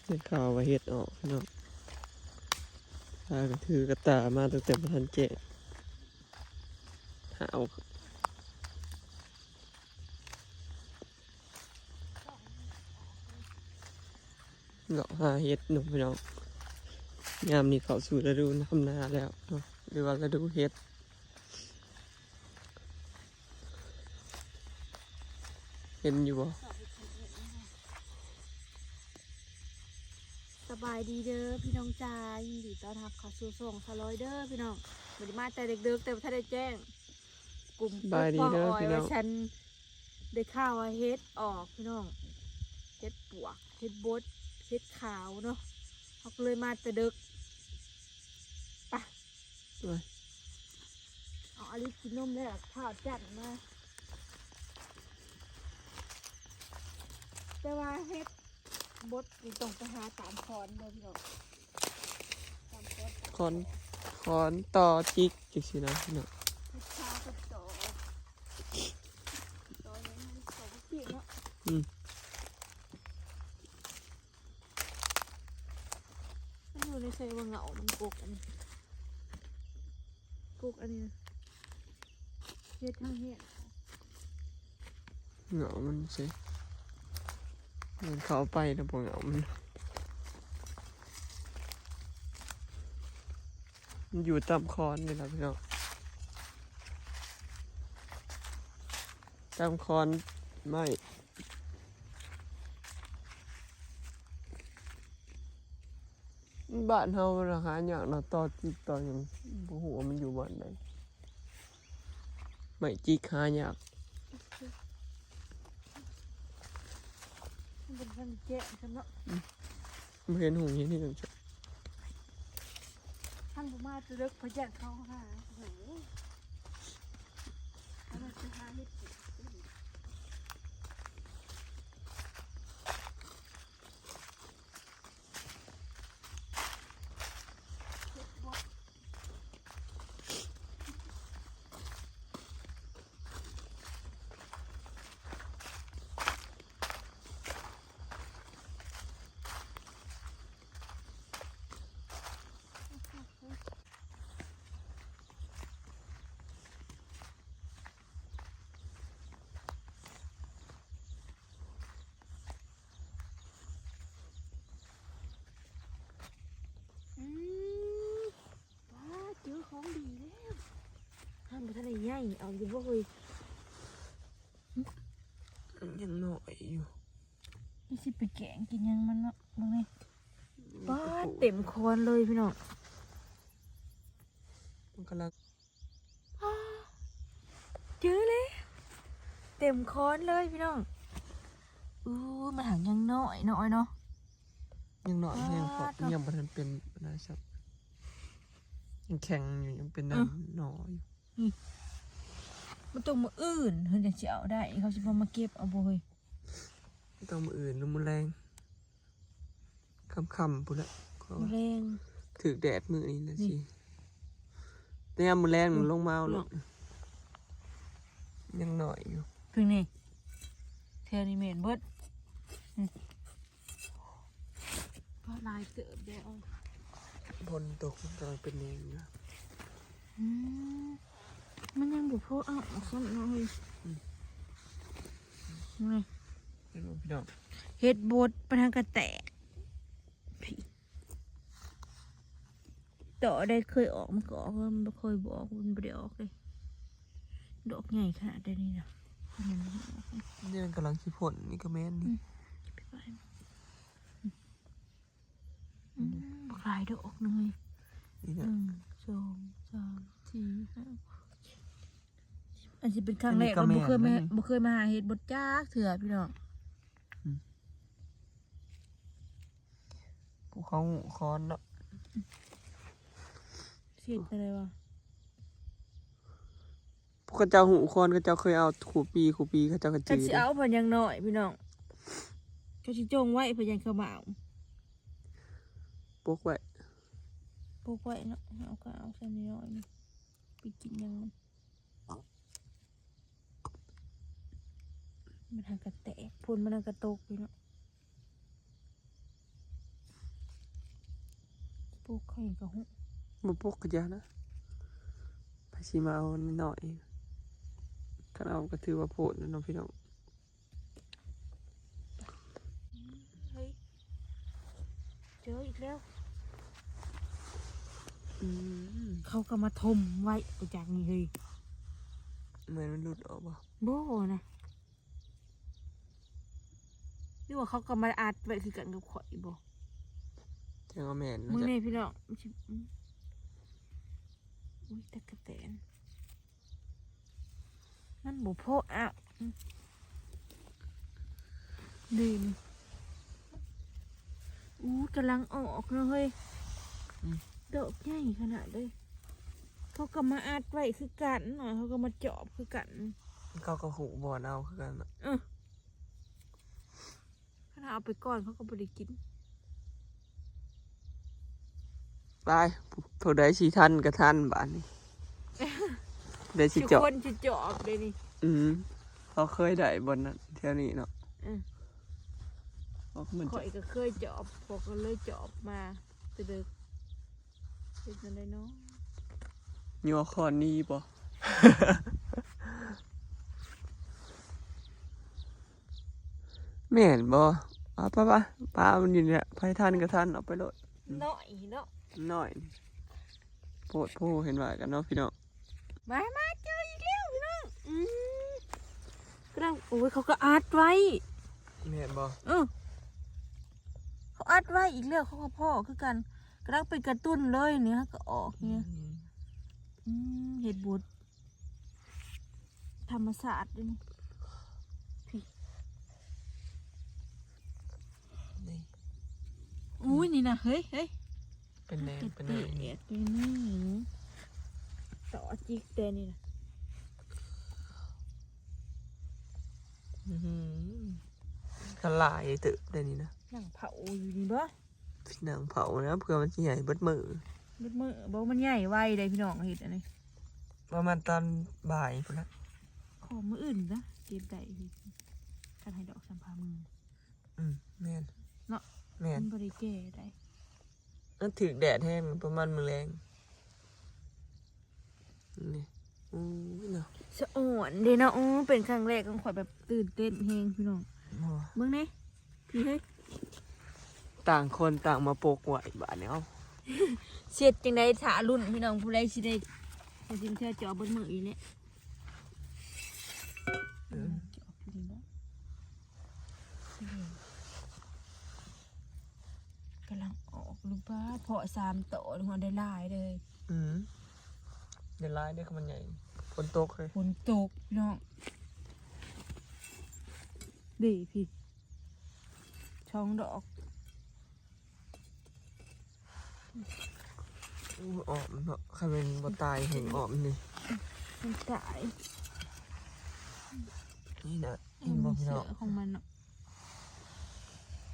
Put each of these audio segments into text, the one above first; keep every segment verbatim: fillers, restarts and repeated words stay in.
ได้ข่าวว่าเห็ดออกพี่น้อง พากันถือกระต่ายมาตั้งแต่บ่ทันแจ้ง หาเอา เลาะหาเห็ดเนาะพี่น้อง ยามนี้เข้าสู่ฤดูทำนาแล้วเนาะ หรือว่าฤดูเห็ด เห็นอยู่บ่ สบายดีเด้อพี่น้องจ้า ยินดีต้อนรับเข้าสู่ช่องสาวลอยเด้อพี่น้อง บ่ได้มาแต่เด็กๆ แต่บ่ทันได้แจ้ง กลุ่ม สบายดีเด้อ ปลูกกล้วย พี่น้อง ว่าฉันได้ข่าวว่าเห็ดออกพี่น้อง เห็ดปวก เห็ดบด เห็ดขาวเนาะ เขาก็เลยมาแต่เด็ก ไป ไป เอาอลิสกินนมแล้วข้าวจัดมา แต่ว่าเห็ดบดนี่ต้องไปหาตามคอนเด้อพี่น้อง ตามคอน คอน คอนต่อจิกจังซี่นะพี่น้อง เห็ดขาวกับต่อ ต่อยังไงต่อพี่เนาะ อืม มันอยู่ในไซว่าเหงา มันกกอันนี้ กกอันนี้นะ เฮ็ดทั้งเฮ็ด เหงามันสิ มันเข้าไปนะบ่เหงามัน มันอยู่ตามคอนนี่ล่ะพี่น้อง ตามคอนไม้ บ้านเฮามันหายากเนาะ ต่อจิกต่อหยัง บ่ฮู้ว่ามันอยู่บ้านใด ไม้จิกหายาก มันเป็นทางแจ้งกันเนาะ บ่เห็นหุงเห็นนี่จัง ท่านบ่มาจะเลิกพะแจ้งเขาหา โอ้โห เอามาจะหาเฮ็ดกิน อืม ว้า เจอของดีแล้ว ท่านบ่ทันได้ใหญ่ เอาอยู่บ่เฮ้ย ยังน้อยอยู่ นี่สิไปแกงกินหยังมันเนาะ เบิ่งนี่ ว้า เต็มคอนเลยพี่น้อง มันกำลัง เจอแล้ว เต็มคอนเลยพี่น้อง อู้ มันหางยังน้อยน้อยเนาะ ยังน้อยแฮงเพราะ อ่า ยังบ่ทันเป็นอะไรสัก ยังแข็งอยู่ ยังเป็น อืม น้ำหน่ออยู่ มันต้องมื้ออื่นเพิ่นจั่งสิเอาได้ เขาสิพามาเก็บเอาบ่เฮ้ย ต้องมื้ออื่นหรือมื้อแลง ค่ำๆพุ้นแหละ มื้อแลง ถืกแดดมื้อนี้นะ นี่ สิแต่ยามมื้อแลงมันลงมาเอา เนาะ ลูก ยังน้อยอยู่ เพิ่งนี่ แถวนี้แม่นเบิด อืม ก็หลายเติบแล้ว ฝนตกมันกำลังเป็นแนงอยู่ อืม มันยังบ่พอเอา เอาซ้ำเนาะเฮ้ย อืม นี่ เห็นบ่พี่น้อง เฮ็ดบดปะทางกระแตะ พี่ ต่อได้เคยออกมันก็ออก มันบ่เคยบ่ออก มันบ่ได้ออกเลย ดอกใหญ่ขนาดนี้นะ นี่มันกำลังขี้ฝนนี่ก็แม่น อื นี่ ม อืม บักหลายดอกหนึ่งเลย นี่ ห นะ นึ่ง สอง สาม สี่ ห้า อันสิเป็นครั้งแรก อันนี้ก็ เราบ่เคยมา แม่นนะนี่ บ่เคยมาหาเฮ็ดบดจักเทื่อพี่น้อง อืม ผู้เขาหูคอนเนาะ เสียดอะไรวะ พวกเขาเจ้าหูคอนเขาเจ้าเคยเอาคู่ปีคู่ปีเขาเจ้าก็ กั จื น อ สิเอาเพิ่นยังน้อยพี่น้อง ก็สิจงไว้เพิ่นยังเขามาเอา ปกไว้ ปลูกไว้เนาะ เอาก็เอาแค่น้อยๆนี่ ไปกินยังมัน มันหากระแตก ฝนมันหากระตกอยู่เนาะ ปลูกเขาเองก็ฮู้ บ่ปลูกก็อย่านะ ไผสิมาเอาน้อยๆ คันเอาก็ถือว่าโพดแล้วเนาะพี่น้อง เฮ้ย เจออีกแล้ว อืม เขาก็มาถมไว้ประจักษ์นี่เฮ้ย เหมือนมันหลุดออกบ่ บ่นะ หรือว่าเขาก็มาอัดไว้คือกันกับข่อยบ่ จั่งว่าแม่น มื้อนี้พี่น้อง มันสิ อืม อุ้ย ตั๊กแตน มันบ่พออ่ะ อืม นี่นี่ อู้ กำลังออกเนาะเฮ้ย อืม ดอกใหญ่ขนาดเลย เขาก็มาอัดไว้คือกันเนาะ เขาก็มาจอบคือกัน เขาก็ฮู้บ่อนเอาคือกันน่ะ เออ ถ้าเอาไปก่อนเขาก็บ่ได้กิน ไป ผู้ใดสิทันก็ทันบาดนี้ ผู้ใดสิจอบ ทุกคนสิจอบเลยนี่ อืม เขาเคยได้บ่อนนั้นแถวนี้เนาะ อืม ออกมัน ข่อยก็เคยจอบ พวกก็เลยจอบมาแต่เด็ก เป็นจั่งใดเนาะ ยัวคอนนี่บ่ แม่นบ่ เอาไปๆ ปลามันอยู่เนี่ย ไผทันก็ทัน เอาไปโลด น้อยเนาะ น้อย โพดโพเห็นว่ากันเนาะพี่น้อง มา มาเจออีกแล้วพี่น้อง อืม กำลัง โอ้ย เขาก็อัดไว้ แม่นบ่ เออ เขาอัดไว้อีกแล้ว เขาก็พ้อคือกัน กำลังเป็นกระตุ้นเลยเนี่ย ก็ออกเนี่ย อืม อืม เฮ็ดบุญ ธรรมชาติเด้นี่ พี่ นี่ อุ้ย นี่นะ เฮ้ย เฮ้ย เป็นแนว เป็นแนว เตะ นี่ ตัวนี้ ต่อจิกแต่นี่นะ อื้อหือ ทลายเติบได้นี่นะ นั่งเผาอยู่นี่บ่ พี่นางเผานะ เพื่อมันสิใหญ่เบิดมื้อ เบิดมื้อ บ่ มันใหญ่ไวเด้พี่น้อง เฮ็ดอันนี้ ประมาณตอนบ่ายพุ้นละ ขอมื้ออื่นนะ เก็บได้ คันให้ดอกสามพามือ อืม แม่น เนาะ แม่น มันบ่ได้แก่ได้ มันถืกแดดแฮง ประมาณมื้อแลง นี่ อู้ยเนาะ สะอ่อนเด้เนาะ อู้ เป็นครั้งแรกของข่อยแบบตื่นเต้นแฮงพี่น้อง บ่ เบิ่งแหน่ พี่เฮ้ย ต่างคนต่างมาปกไว้บาดนี้ เอ้า เสร็จจั่งใด๋ ถ้าลุ้นพี่น้อง ผู้ใดสิได้ สิเทื่อจอเบิดมื้ออีกเนี่ย เออ จอบอยู่นี่เนาะ กำลังออกหรือเปล่า เพาะสามโต หัวได้หลายเลย อืม ได้หลายเด้อ มันใหญ่ ฝนตกเฮ้ย ฝนตกพี่น้อง เด้พี่ สองดอก อู้ อ้อมเนาะ คันแม่นบ่ตายแฮงอ้อมนี่ มันตาย นี่นะ เห็นบ่พี่น้อง เออ มันเสื้อของมันเนาะ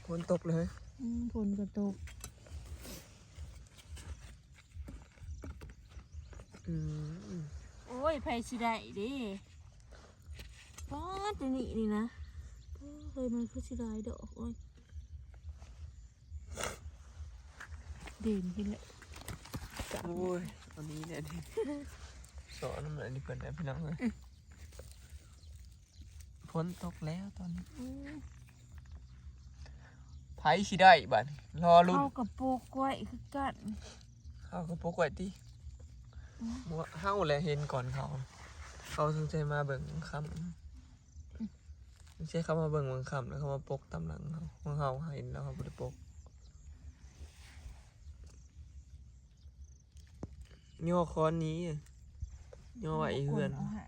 ฝนตกเลย อืม ฝนก็ตก อืม โอ้ย ไผสิได้เด้ ป๊าด ตัวนี้นี่นะ โอ้ย มันคือสิหลายดอก โอ้ย เด่นขึ้นเลย โอ้ย อันนี้เนี่ยดิ สอนมันอันนี้เพิ่นนะพี่น้องเอ้ย อืม ฝนตกแล้วตอนนี้ อืม ไผสิได้บัดนี้ รอลุ้น เขาก็ปลูกไว้คือกัน เขาก็ปลูกไว้ติ อืม บ่ เฮาแหละเห็นก่อนเขา เขาสงสัยมาเบิ่งค่ำ อืม สงสัยเขามาเบิ่งค่ำแล้วเขามาปลูกตามหลังเขา ของเขาเห็นแล้วเขาบ่ได้ปลูก ย่อค้อนนี้ ย่อไว้เฮือน เอาหา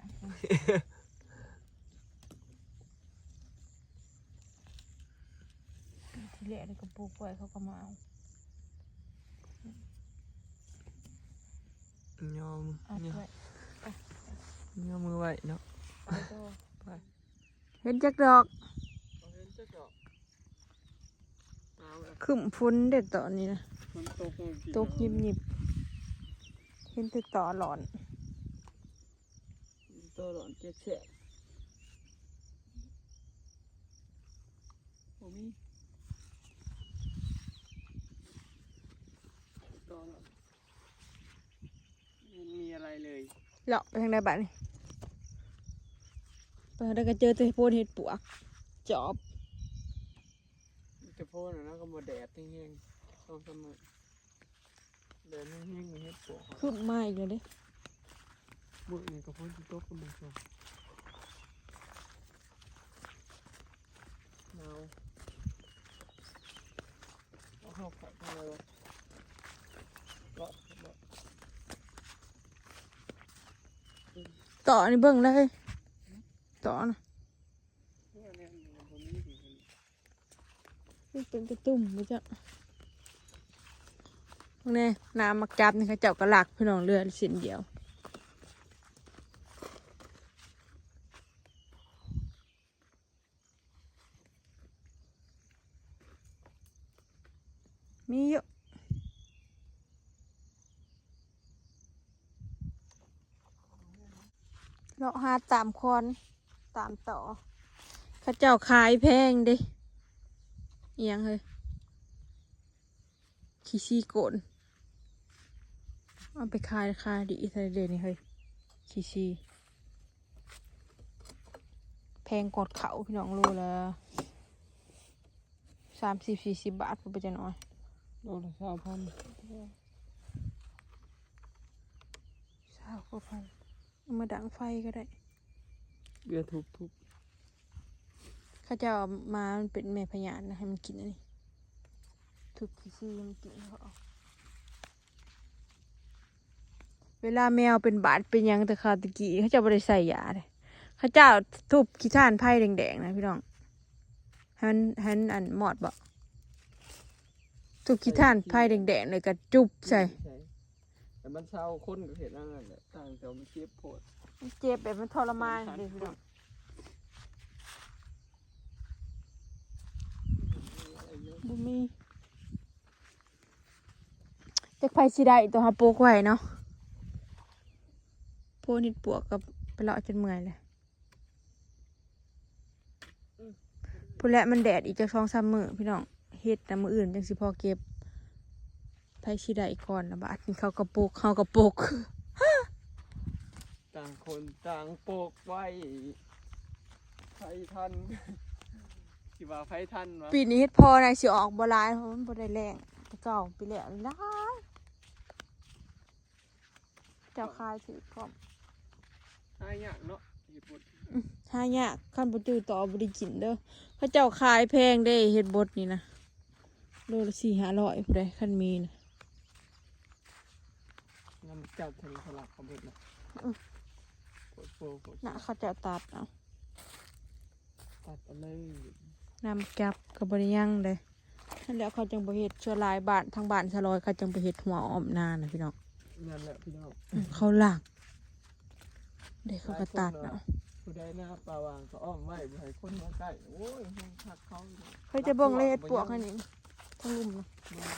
ทีแรกนี่ก็ปลูกไว้เขาก็มาเอา ย่อมือ อัด ย่อ ไว้ ย่อมือไว้เนาะ ไปต่อ ไป เห็นจักดอก เอาเห็นจักดอก เอาละ ครึ้มฝนเด้อตอนนี้นะ ฝนตกจริงๆ ตกยิบๆ เห็นแต่ตอหลอน ตอหลอนแฉะๆ บ่มี ต ไม่มีอะไรเลย เลาะไปทางใดบ้านนี่ไปทางใดก็เจอแต่โพนเห็ดปวก จอบ จะโพนนะก็มาแดดแห้งๆต้องเสมอแดดแห้งๆมีเห็ดปวก ขึ้นมาอีกเลยเด้ มื้อนี้ก็ฝนสิตกก็มันช่วงหนาวเอาเข้าไปทางไหนวะเลาะเลาะ ต่อนี่เบิ่งเลยต่อนะ เนี่ยเนี่ยมันบ่มีดีมัน มันเป็นกระตุ่มบ่จ้ะแน่น้ำมักจับนี่เขาเจ้าก็หลักพี่น้องเรือเส้นเดียว มีอยู่เลาะหาตามคอนตามต่อเขาเจ้าขายแพงเด้ เอียงเฮ้ย ขี้ซี่โกนเอาไปขายราคาดีอีสานเดนี่เฮ้ย ขี้ซี่แพงกว่าเขาพี่น้องโลละสามสิบสี่สิบบาทพูดไปจะน้อย โลละสามพันสามพัน เอามาดังไฟก็ได้ เบียร์ทุบทุบ เขาเจ้าเอามามันเป็นแม่พญานะให้มันกินอันนี้ทุบขี้ซี่มันกินเขาเอาเวลาแมวเป็นบาดเป็นหยังแต่คาตะกี้เขาเจ้าบ่ได้ใส่ยาเลยเขาเจ้าทุบขี้ถ่านไผ่แดงๆนะพี่น้องหันหันอันมอดบ่ทุบขี้ถ่านไผ่แดงๆเลยก็จุบใส่ แต่มันเศร้าคนก็เห็นนั่นแหละต่างแต่มันเจ็บปวด มันเจ็บแบบมันทรมานเลยพี่น้องบ่มีจักไผสิได้ตัวเฮาปลูกไว้เนาะโพนเห็ดปวกกับไปเลาะจนเมื่อยเลยพู้นแหละมันแดดอีกจักสองสามมื้อพี่น้องเฮ็ดนะมื้ออื่นจังสิพอเก็บไผสิได้ก่อนนะบาดนี้เขาก็ปลูกเฮาก็ปลูก ต่างคนต่างปลูกไว้ไผทันสิว่าไผทันวะ ปีนี้เฮ็ดพอนะสิออกบ่หลายเพราะมันบ่ได้แล้งแต่เก่าปีแล้วหลายเจ้าขายถือพร้อม หายากเนาะเห็ดบด หายากคันบ่จื้อต่อบ่ได้กินเด้อเขาเจ้าขายแพงเด้เห็ดบดนี่นะโลละสี่ห้าร้อยพุ้นเด้คันมีนะ น้ำจับทะเลสลับเขาเบิดนะโคตรโฟโคตร น่ะเขาเจ้าตัดเอา ตัดเอาเลย น้ำจับก็บ่ได้ยังเด้นั่นแหละเขาจังบ่เฮ็ดชั่วหลายบ้านทางบ้านสะลอยเขาจังบ่เฮ็ดหัวอ้อมนานะพี่น้อง นั่นแหละพี่น้อง อืมเขาลากเด้เขาก็ตัดเอา ผู้ใดหน้าปลาวางก็อ้อมไว้บ่ให้คนมาใกล้โอ้ยห้องพักเขาอยู่ เขาจะเบิ่งเลยเฮ็ดปวกให้นี่ทั้งลุ่มนะ เบิ่งนะ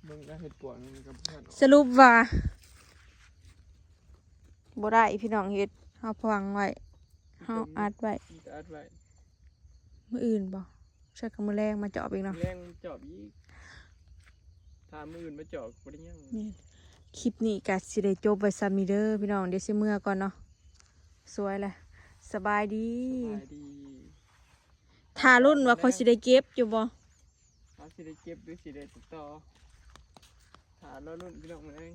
เบิ่งนะเฮ็ดปวกนี่มันก็เพื่อนออก สรุปว่าบ่ได้พี่น้องเฮ็ดเฮาพังไว้เฮาอัดไว้ มันก็อัดไว้ มื้ออื่นบ่ใช่กับมื้อแรงมาเจาะอีกเนาะ แรงจอบอีกถ้ามื้ออื่นมาจอบก็บ่ได้ยัง แม่นคลิปนี้ก็สิได้จบไว้ซ้ำนี้เด้อพี่น้องเดี๋ยวสิเมือก่อนเนาะสวยแหละสบายดี สบายดี ถ้ารุ่นว่าเขาสิได้เก็บอยู่บ่ เขาสิได้เก็บหรือสิได้ติดต่อถ้ารอรุ่นพี่น้องมาเอง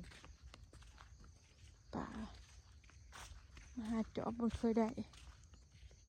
ป่ามาหาจอบบ่เคยได้